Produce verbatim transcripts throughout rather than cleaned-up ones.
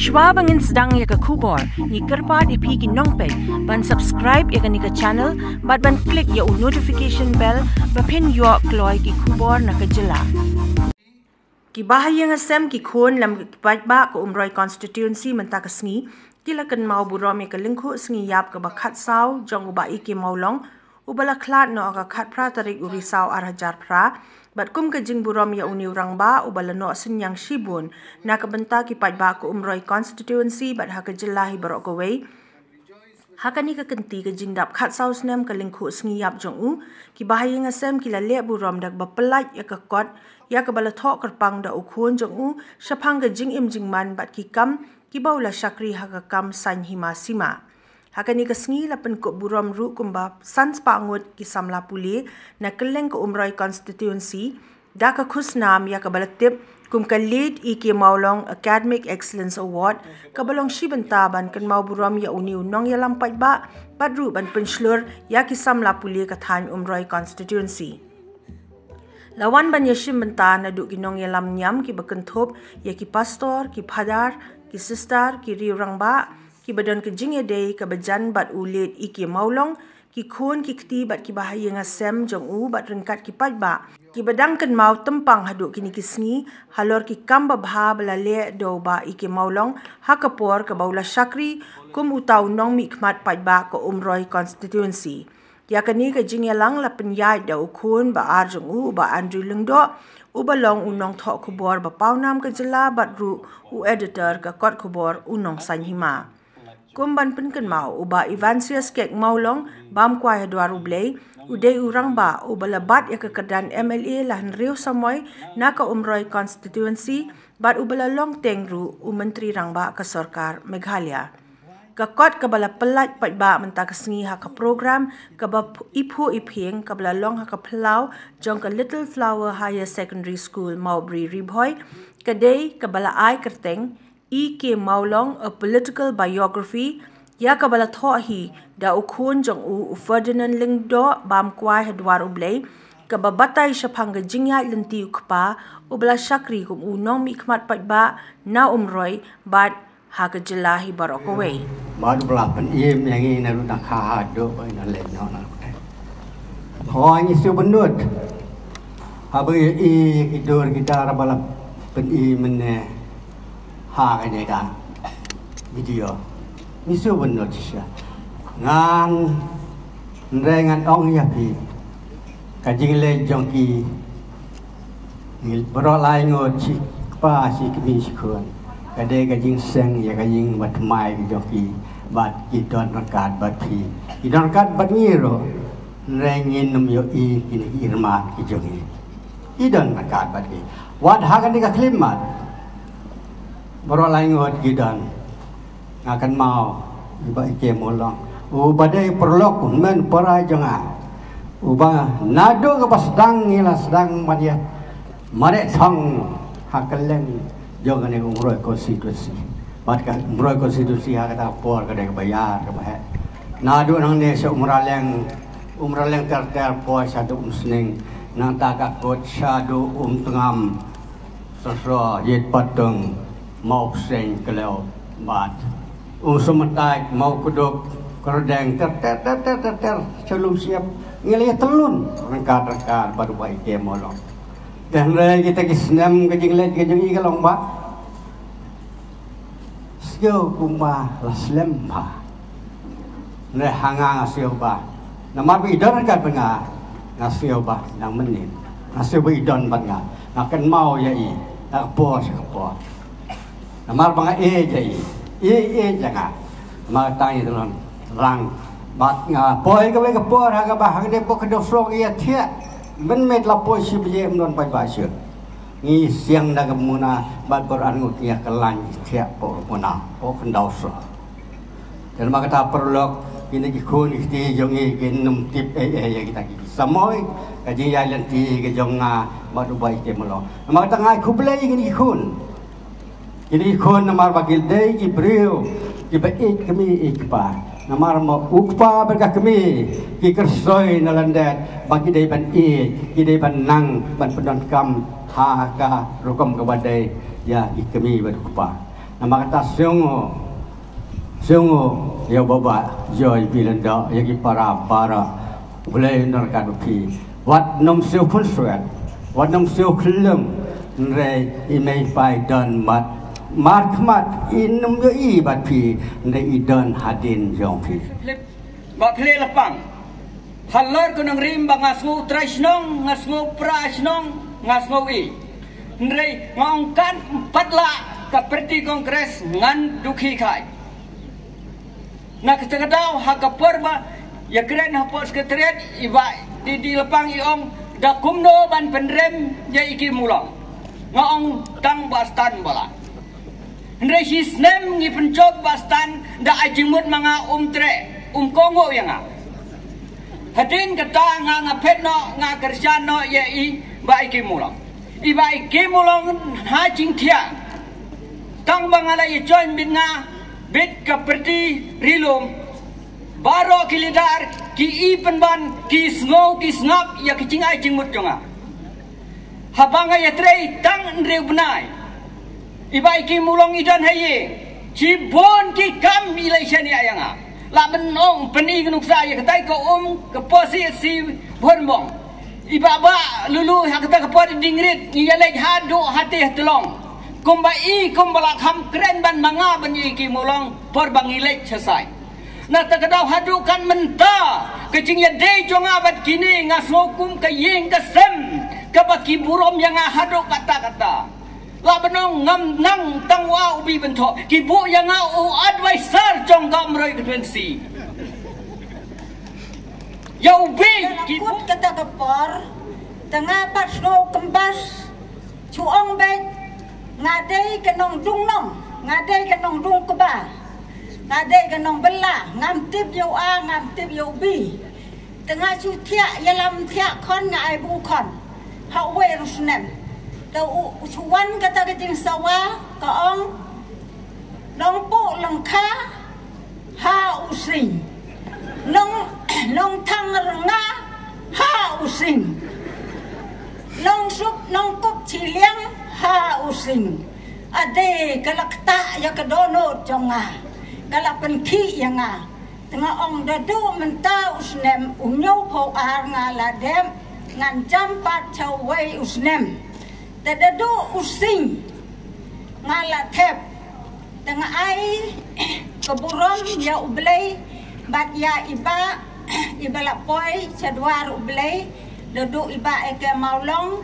Shwa ba ngin sdang ïa ka khubor, ngi kyrpad ïa phi ki nongpeit ban subscribe ïa kane ka channel bad ban click ïa u notification bell ba phin ïoh kloi ki khubor na ka jylla. Ki bahaïing hasem, ki khun lem ki paidbah ka Umroi constituency mynta ka sngi ki la kynmaw burom ïa ka lyngkhuh sngi ïap kaba khatsaw jong u Bah E K Mawlong, uba la khlad noh ha ka khatphra tarik u Risaw ar hajar phra, bad kum ka jingburom ïa une u rangbah uba la noh synñiang shibun na ka bynta ki paidbah ka Umroi constituency bad ha ka jylla hi baroh kawei. Ha kane ka kynti ka jingdap khatsaw snem ka lyngkhuh sngi ïap jong u, ki bahaïing hasem ki la leh burom da kaba pyllait ïa ka kot ïa kaba la thoh kyrpang da u khun jong u shaphang ka jingim jingman bad ki kam kiba u la shakri ha ka kam saiñ hima sima. Ha kane ka sngi la pynkup burom ruh kumba san spah ngut ki samla pule na kylleng ka Umroi constituency da ka khusnam ïa kaba la tip kum ka Late E K Mawlong Academic Excellence Award, kaba long shi bynta ban kynmaw burom ïa une u nongïalam paidbah bad ruh ban pynshlur ïa ki samla pule ka thaiñ Umroi constituency. La wan ban ïashim bynta naduh ki nongïalam niam kiba kynthup ïa ki pastor, ki phadar, ki sister, ki riew rangbah kiba don ka jingïadei kaba jan bad u Late E K Mawlong, ki khun ki kti bad ki bahaïing hasem jong u bad ryngkat ki paidbah kiba dang kynmaw tympang haduh kine ki sngi halor ki kam babha ba la leh da u Bah E K Mawlong ha ka por kaba u la shakri kum uta u nongmihkhmat paidbah ka Umroi constituency. Ïa kane ka jingïalang la pynïaid da u khun ba ar jong u, u Bah Andrew Lyngdoh, uba long u nongthoh khubor ba pawnam ka jylla bad ruh u editor ka kot khubor U Nongsaiñ Hima. Kum ban pynkynmaw, u Bah Evansius Kek Mawlong, bam kwai ha dwar U Blei, u dei u rangbah uba la bat ïa ka kyrdan M L A la hynriew samoi na ka Umroi constituency bad uba la long teng ruh u Myntri Rangbah ka Sorkar Meghalaya. Ka kot kaba la pyllait paidbah mynta ka sngi ha ka program kaba iphuh iphieng kaba la long ha ka phyllaw jong ka Little Flower Higher Secondary School, Mawbri Ri Bhoi, ka dei kaba la ai kyrteng E K Mawlong, A Political Biography, ïa kaba la thoh hi da u khun jong u, u Ferdinand Lyngdoh, bam kwai ha dwar U Blei, kaba batai shaphang ka jingïaid lynti u kpa uba la shakri kum u nongmihkhmat paidbah na Umroi bad ha ka jylla hi baroh kawei. Bad u ba la pynim ïa ngi na lut na kha haduh ba ngi na leit noh na lute. Hooid, ngi sngewbha nud haba ngi ïohi ki dur ki dar ba la pynim mynne ha kane ka video. Ngi sngewbha nud shisha. Ngan, hynrei ngan ong ïa phi, ka jingleit jong ki baroh laingut, shi kpa shi kmie shi khun, ka dei ka jingseng ïa ka ïing bad thymmai ki jong ki, bad ki don ryngkat bad phi, ki don ryngkat bad ngi ruh. Hynrei ngin ym ïohi kine ki irmat ki jong ngi. Ki don ryngkat bad ngi. Wat ha kane ka khyllipmat, baroh laingut ki don. Nga kynmaw i Bah E K Mawlong, uba dei paralok, u hynmen para jong nga, uba naduh kaba sdang ngi la sdang ban ïa mareh thong ha kylleng jong kane ka Umroi constituency. Bad ka Umroi constituency ha kata ka por ka dei kaba ïar kaba heh. Naduh nangne sha Umraleng, Umraleng ter ter poi shaduh Umsning, nangta ka kut shaduh Umtngam, Sosro, Ïit Patung, Mawpseng, Klew, bad Umsumtai, Mawkduk, Kyrdeng, ter ter ter ter ter ter, sha Lumshyiap, ngi la ïa tylun ryngkat ryngkat bad u Bah E K Mawlong. Te hynrei kita ki snem ka jingleit ka jong i ka long ba sngewbha kumba la slem bha. Hynrei ha nga nga sngewbha, namar ba i don ryngkat bad nga, nga sngewbha nang mynnin. Nga sngewbha i don bad nga. Nga kynmaw ïa i na ka por sha ka por. Namar ba nga ïeit ïa i, i ïeit ïa nga. Namar tang i don rang bad nga. Poi kawei ka por ha kaba hangne pok ka dok srong ïa thiah. Mynmiet la poi shi baje ym don paidbah shuh. Ngi siang da ka muna bad bor an ngut ngi ïa ka lain thiah pok ka muna, pok khyndaw srong. Te namar kata paralok, kine ki khun ki kti jong ngi kin ym tip ei ei ïa kita ki samoi ka jingïaid lynti ka jong nga bad u Bah E K Mawlong. Namar kata nga ai khublei ïa kine ki khun. Kine ki khun namar ba ki dei ki briew kiba ïeit kmie ïeit kpa. Namar ma u kpa bad ka kmie ki kyrsoi na lyndet ba ki dei ban ïeit, ki dei ban nang ban pyndonkam ha ka rukom kaba dei ïa ki kmie bad u kpa. Namar kata sngewbha, sngewbha ïa u Bah Joy Biryndang, ïa ki para para, U Blei un ryngkat bad phi. Wat nym siew khunswet, wat nym siew khyllem, hynrei i mei i pa i don bad markhmat, i nym ïohi bad phi, hynrei i don hadien jong phi. Ba phi leh lapang. Halor ka nongrim ba nga sngew trai shnong, nga sngew pra shnong, nga sngew i. Hynrei nga ong kan pat lah ka party Congress ngan dukhi khai. Na kata ka daw ha ka por ba ïakren hapoh Secretariat, i Bah Didi Lapang i ong da kumno ban pynrem ïa i Kim Ulong. Nga ong tang Bah Stan ba lah. Hynrei shi snem ngi pynjop Bah Stan da ai jingmut ma nga, um treh, um kohnguh ïa nga. Hadien kata nga nga phet noh, nga kyrshan noh ïa i Bah i Kim Ulong. I Bah i Kim Ulong ha jingthiah. Tang ba nga la ïa join beit nga beit ka party Ri Lum. Baroh ki leader ki i pynban, ki sngew ki sngap ïa ka jingai jingmut jong nga. Haba nga ïatrei tang hynriew bnai, i Bah i Kim Ulong i don ha ïing. Shibun ki kam i la shaniah ïa nga. Lah ban ong pyni ka nuksa ïa katai ka um ka posi si bun bong. I Bah Bah Lulu ha kata ka por i ding rit, ngi ïaleit haduh hatei ha Tlong. Kumba i kumba la kham kren ban ma nga ban ïa i Kim Ulong por ba ngi leit sha saiñ. Na kata ka daw haduh kan mynta, ka jingïadei jong nga bad kine nga sngew kum ka ïing ka sem kaba ki burom ïa nga haduh katta katta. Lah ban ong ngam nang tang u A u B ban thoh, ki buh ïa nga u advisor jong ka Umroi constituency. Ïa u B ki buh. Kata ka por, tang nga pat sngew kembas. Shu ong beit, nga dei ka nongdung nong, nga dei ka nongdung kba, nga dei ka nongbylla, ngam tip ïa u A, ngam tip ïa u B. Te nga shu thiah ïalam thiah khun, nga ai buh khun ha uwei u snem. Te u, u shu wan kata ka jingsawa, ka ong, Nongpuh lyngkha ha u sing. Nong, nongthang rnga ha u sing. Nongsuk, nongkup chiliang ha u sing. Ade ka la ktah ïa ka dohnud jong nga. Ka la pynkhih ïa nga. Te nga ong da duh mynta u snem u hynñiewphew ar nga la dep ngan jam pat sha uwei u snem. Te da duh u sing nga la thep. Te nga ai ka burom ïa u Blei bad ïa i Bah, i ba la poi sha dwar u Blei, da duh i Bah Eke Mawlong,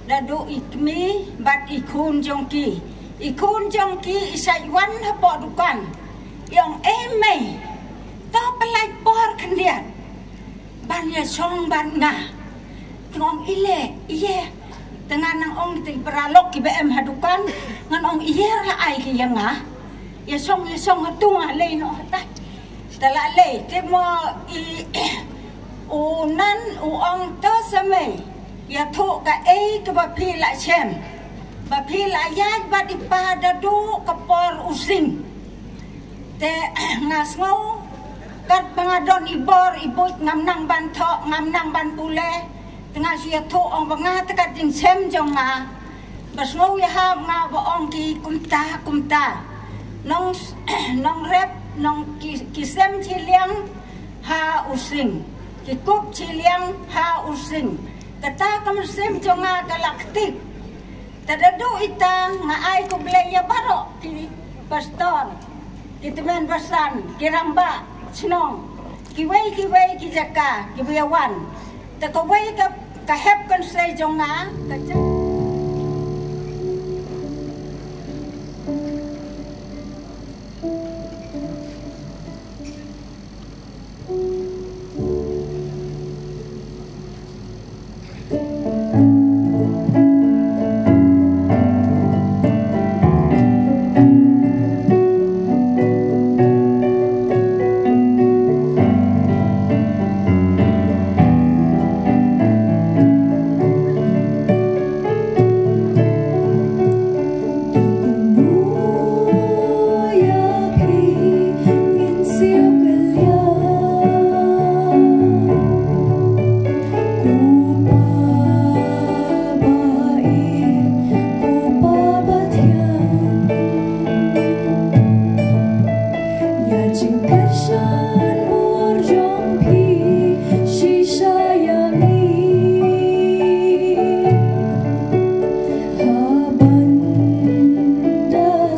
da duh i kmie bad i khun jong ki. I khun jong ki i shait wan hapoh dukan. I ong, "Ei mei, to pynlait por khyndiat ban ïa shong bad nga." Te nga ong, "Ile, ie." Te nga nang ong te i paralok kiba em ha dukan, ngan ong, "Ie, la ai ki ïa nga. Ïa shong, ïa shong hato, nga leit noh hatai." Te la leit, te mo i u nan u ong, "To sa mei, ïathuh kaei kaba phi la shem, ba phi la ïaid bad i pa da duh ka por u sing." Te nga sngew katba nga don i bor i buit ngam nang ban thoh, ngam nang ban pule. Te nga shu ïathuh ong ba nga te kat jingshem jong nga. Ba sngew ïahap nga ba ong ki kumta kumta. Nong, nongrep, nong ki, ki sem chiliang ha u sing. Ki kup chiliang ha u sing. Kata ka mynsiem jong nga ka la ktik. Te da duh ita nga ai khublei ïa baroh ki pastor, ki tymmen basan, ki rangbah shnong, kiwei kiwei ki jaka kiba ïa wan. Te kawei ka, ka hep konsei jong nga ka jaka.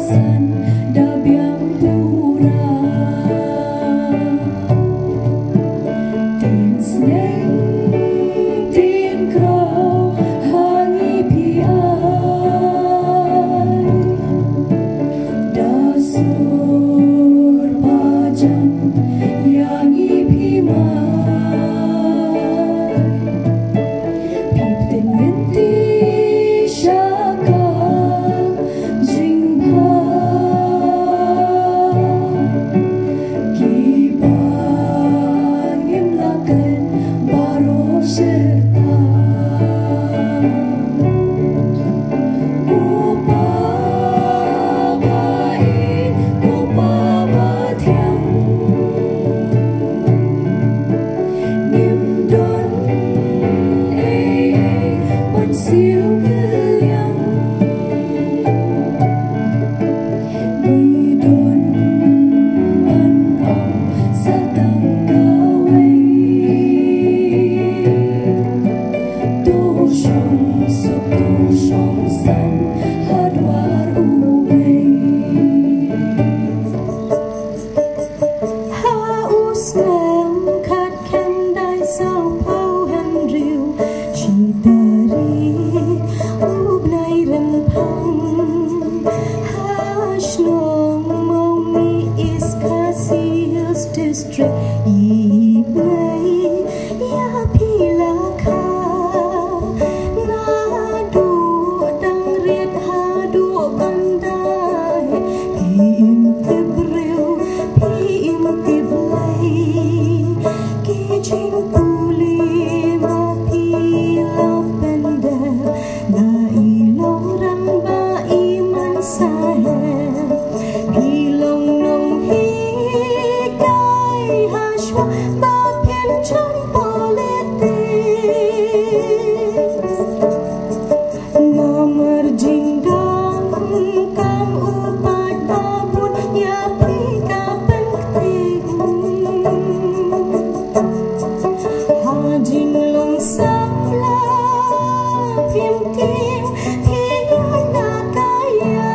San da biang pura. Tin sneng tin kraw ha ngi phi ai. Da sur ba jan ïa ngi phi mai. Phi pynmynti sha ka jingbha. Kiba ngim lah klet baroh shirta. Ko Pa ba ïeit, ko Pa ba thiang. Ngim don ei ei ban siew kylliang. Ngi don ban ong sa tang kawei. To shong suk, to shong san ha dwar U Blei. Ha u snem khatkhyndai sawphew hynriew, shi tarik u Nairamphang, ha shnong Mawngih, East Khasi Hills District, i Blei ïa phi la kha. Naduh dang rit haduh ban da heh, phi im tip briew, phi im tip Blei. Ki jingpule ma phi la pyndep, na i long rangbah i man sahep. Phi long nonghikai hashwa ba phin jan politics. Namar jingdonkam u paidbah bun ïa phi ka pynkting. Ha jinglong samla phim tieng phi ïa na ka ïa.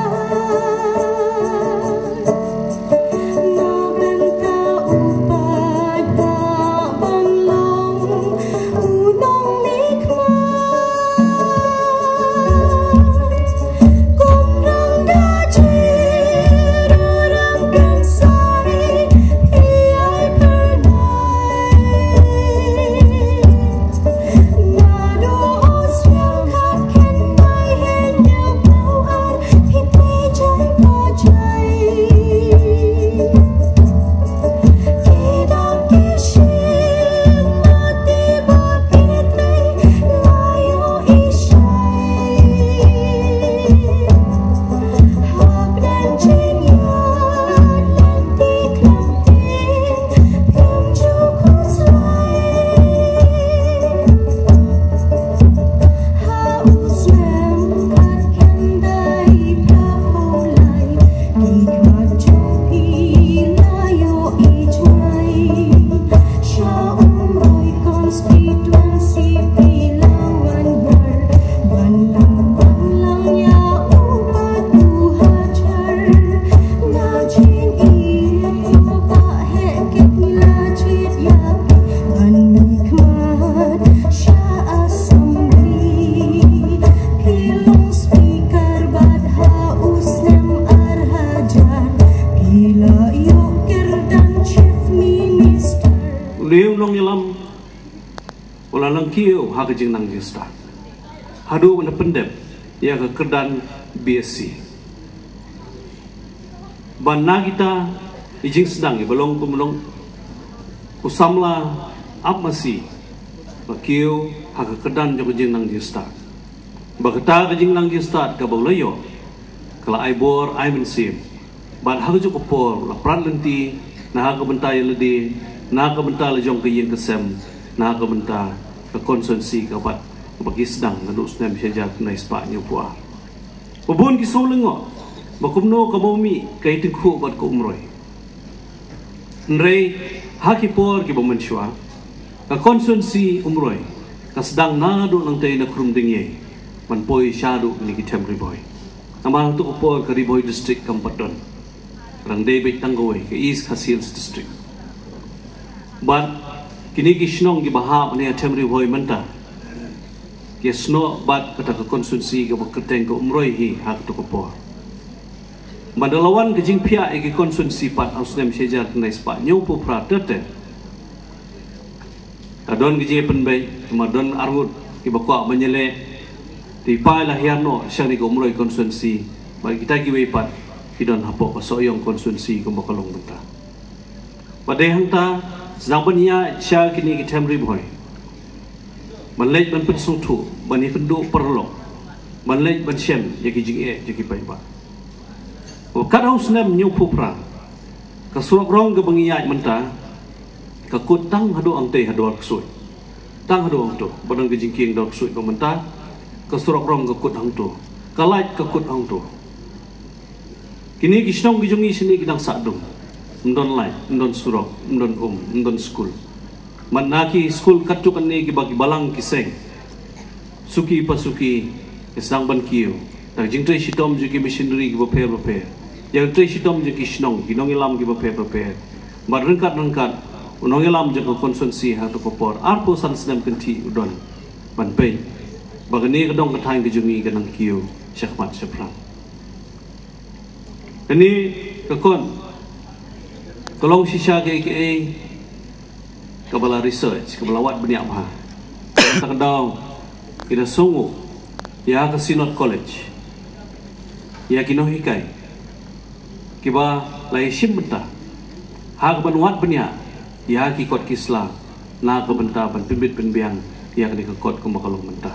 Na bynta u paidbah ban long u nongmihkhmat. Kum nongda jingïarap kan sa ri phi ai pynai. Naduh u snem khatkhyndai hynñiewphew ar, phi tei jai pa jai. Ki dang ki shim ma te ba phi tei, la ïohi shai. Hapdeng jingïaid lynti khlem tieng, phim ju khuslai. Ha u snem khatkhyndai phraphew lai, ki khmat jong phi la ïohi jngai. Sha Umroi constituency phi la wan ïar, ban lam ban lang ïa u Bah Hajar. Na jingïeit u Bah Heh Kip ngi la jied ïa phi ban mihkhmat sha Assembly. Phi long Speaker bad ha u snem ar hajar phi la ïoh kyrdan Chief Minister. Une u nongïalam u la nang kiew ha ka jingnang jingstad haduh ban da pyndep ïa ka kyrdan B S C. Ba na kita i jingsdang iba long kum long u samla ap masi ba kiew ha ka kyrdan jong ka jingnang jingstad. Ba kata ka jingnang jingstad kaba u la ïoh ka la ai bor ai mynsiem. Bad ha kajuh ka por la prat lynti na ka bynta ïa lade, na ka bynta la jong ka ïing ka sem, na ka bynta ka constituency ka bad ba ki sdang naduh snem shi hajar khyndai spah hynñiewphew ar. Ba bun ki sngew lyngngoh ba kumno ka Mawmih ka ïatyngkhuh bad ka Umroi. Hynrei ha ki por kiba mynshuwa ka constituency Umroi ka sdang naduh nangtei na Khrum Diengïei ban poi shaduh kine ki Them Ri Bhoi. Namar ha katu ka por ka Ri Bhoi District kam pat don. Ka dang dei beit tang kawei, ka East Khasi Hills District. Bad kine ki shnong kiba hap hangne ha Them Ri Bhoi mynta ki snoh bad kata ka constituency kaba kyrteng ka Umroi hi ha katu ka por. Bad da la wan ka jingphiah ïa ki constituency pat ha u snem shi hajar khyndai spah hynñiewphew phra ter ter. Ka don ka jingpynbeit, namar don arngut kiba kwah ban ïaleh, te pat la hiar noh sha kane ka Umroi constituency, bad kita kiwei pat ki don hapoh ka Sohiong constituency kumba ka long mynta. Bad dei hangta, sdang ban ïaid sha kine ki Them Ri Bhoi ban leit ban pynsngewthuh, ban ïakynduh paralok, ban leit ban shem ïa ki jingeh jong ki paidbah. Bad kat ha u snem hynñiewphew phra, ka surok rong kaba ngi ïaid mynta ka kut tang haduh hangtei ha Dwar Ksuid. Tang haduh hangto, ba don ka jingkieng Dwar Ksuid ba mynta, ka surok rong ka kut hangto, ka light ka kut hangto. Kine ki shnong ki jong ngi shane ki dang sah dum. Ym don light, ym don surok, ym don um, ym don skul. Bad na ki skul katto katne kiba ki balang ki seng, suki pa suki ki sdang ban kiew da ka jingtrei shitom jong ki missionary kiba pher ba pher, ïa ka trei shitom jong ki shnong, ki nongïalam kiba pher ba pher. Bad ryngkat ryngkat u nongïalam jong ka constituency ha katu ka por, arphew san snem kynthih u don ban peit ba kane ka dong ka thaiñ ka jong ngi ka nang kiew shakhmat shaphrang. Kane ka kot ka long shisha kaei kaei kaba la research, kaba la wad bniah bha. Kata ka daw ngi da sngewnguh ïa ka Synod College, ïa ki nonghikai kiba la ïashim bynta ha kaban wad bniah ïa ki kot ki sla na ka bynta ban pynbit pynbiang ïa kane ka kot kumba ka long mynta.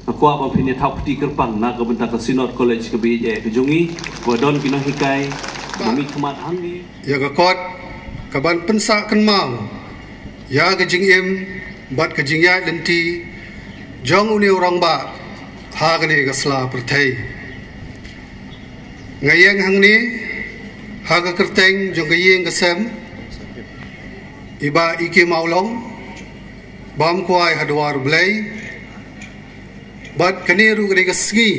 Nga kwah ba phin ïa thaw kti kyrpang na ka bynta ka Synod College kaba ïeit ka jong ngi, ba don ki nonghikai ba mih khmat hangne. Ïa ka kot kaban pynsah kynmaw ïa ka jingim bad ka jingïaid lynti jong une u rangbah ha kane ka sla pyrthei. Nga ïeng hangne ha ka kyrteng jong ka ïing ka sem i Bah E K Mawlong, bam kwai ha Dwar Blei. Bad kane ruh ka dei ka sngi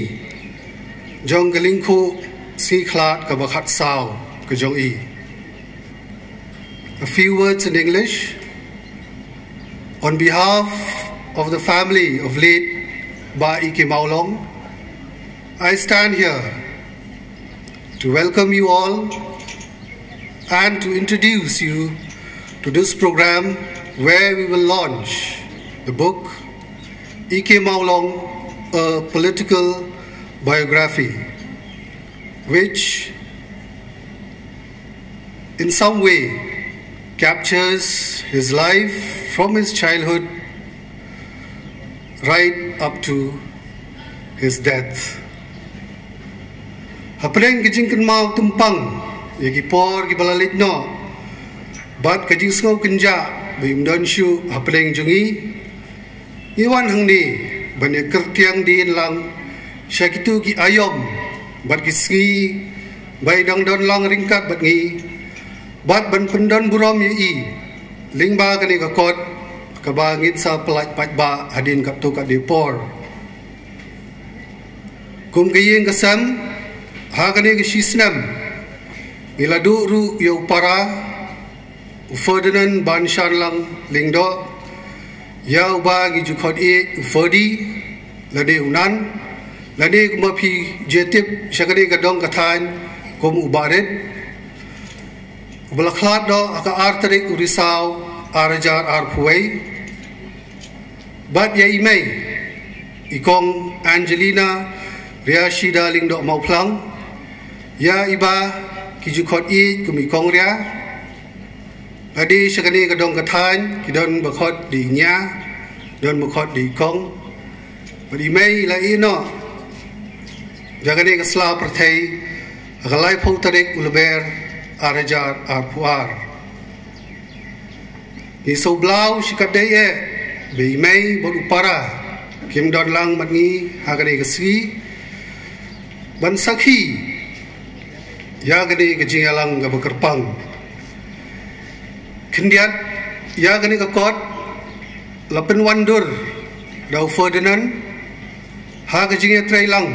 jong ka lyngkhuh sngi khlad kaba khatsaw ka jong i. A few words in English. On behalf of the family of late Bah E K Mawlong, I stand here to welcome you all and to introduce you to this program where we will launch the book E K Mawlong, A Political Biography, which in some way captures his life from his childhood right up to his death. Hapdeng ka jingkynmaw tympang ïa ki por kiba la leit noh bad ka jingsngew kynjah ba im don shuh hapdeng jong ngi, ngi wan hangne ban ïa kyrkiang dien lang sha kitu ki aïom bad ki sngi ba i dang don lang ryngkat bad ngi, bad ban pyndon burom ïa i lyngba kane ka kot kaba ngin sa pyllait paidbah hadien katto katne por. Kum ka ïing ka sem, ha kane ka shi snem ngi la duh ruh ïa u para u Ferdinand Banshanlang Lyngdoh, ïa uba ngi ju khot ïeit u Ferdi, lane u Nan, lane kumba phi ju tip sha kane ka dong ka thaiñ kum u Bah Rit, uba la khlad noh ha ka ar tarik u Risaw ar hajar arphew wei. Bad ïa i mei, i Kong Angelina Riashida Lyngdoh Mawphlang, ïa iba ki ju khot ïeit kum i Kong Ria. Lade sha kane ka dong ka thaiñ ki don ba khot da i Nia, don ba khot da i Kong. Bad i mei la ïeh noh da kane ka sla pyrthei ha ka laiphew tarik u Lber ar hajar arphew ar. Ngi sngewbha shikatdei eh ba i mei bad u para kim don lang bad ngi ha kane ka sngi ban sakhi ïa kane ka jingïalang kaba kyrpang. Khyndiat ïa kane ka kot la pynwandur da u Ferdinand ha ka jingïatreilang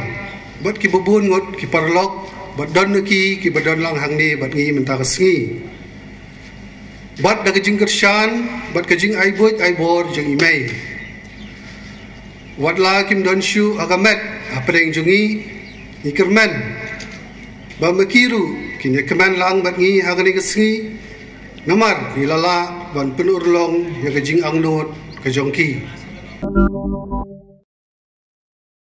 bad ki babun ngut ki paralok, bad don na ki ki badon lang hangne bad ngi mynta ka sngi. Bad da ka jingkyrshan bad ka jingai buit ai bor jong i mei, wat la kim don shuh ha ka met ha pdeng jong ngi, ngi kyrmen ba ma ki ruh kin ïa kmen lang bad ngi ha kane ka sngi, namar ngi la lah ban pynurlong ïa ka jingangnud ka jong ki.